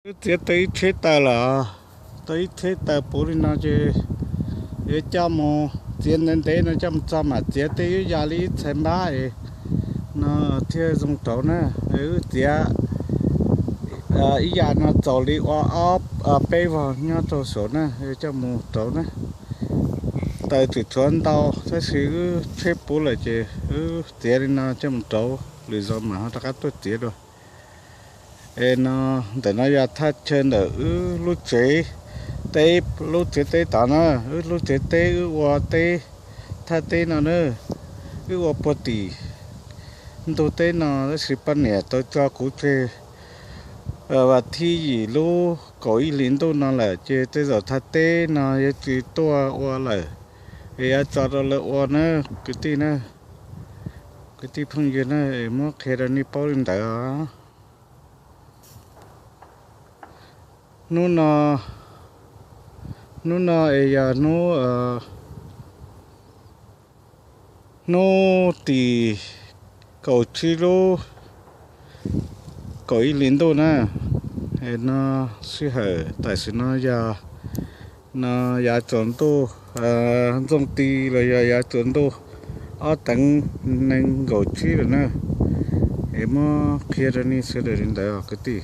Wb txiav tau ib tsheb taws lawm, tau ib tsheb taws puv li no ces yuav coj mus txiav ntev ntev no coj mus txog mam txiav tej, wb ya li ib txhais npab es no thiaj zoo rauv na. Wb txiav ib yam no txaus li ua ob peb vog nyob rau saum na, coj mus rauv na. Taws tseem tshuav ntau tab sis wb tsheb puv lawm ces wb txiav li no coj mus rauv, lwm zaus mam ho rov qab tuaj txiav dua. Es no, ntawm no yog thaj chaw ntawm wb lub tsev teb, lub tsev teb tod na, wb lub tsev teb wb ua teb, thaj teb no na, wb ua puag tim ntug teb no tab sis poj niam tau tso kuv tseg vas thib yim lub kaum ib hlis ntuj no lawm ces tej zaum thaj teb no yuav tsis tuaj ua lawm, es yuav tso rau lawv ua na, kwv tij na, kwv tij phooj ywg na, muab qhia rau nej paub li ntawd os. Hnub no, hnub no es yog hnub, hnub tim kaum tsib lub kaum ib hlis ntuj na. Es no sij hawm tam sim no yog no yav tsaus ntuj, ntxooj ti los yog yav tsaus ntuj ob teev nees nkaum tsib lawm na. Es muab qhia rau nej sawv daws li ntawd os kwv tij.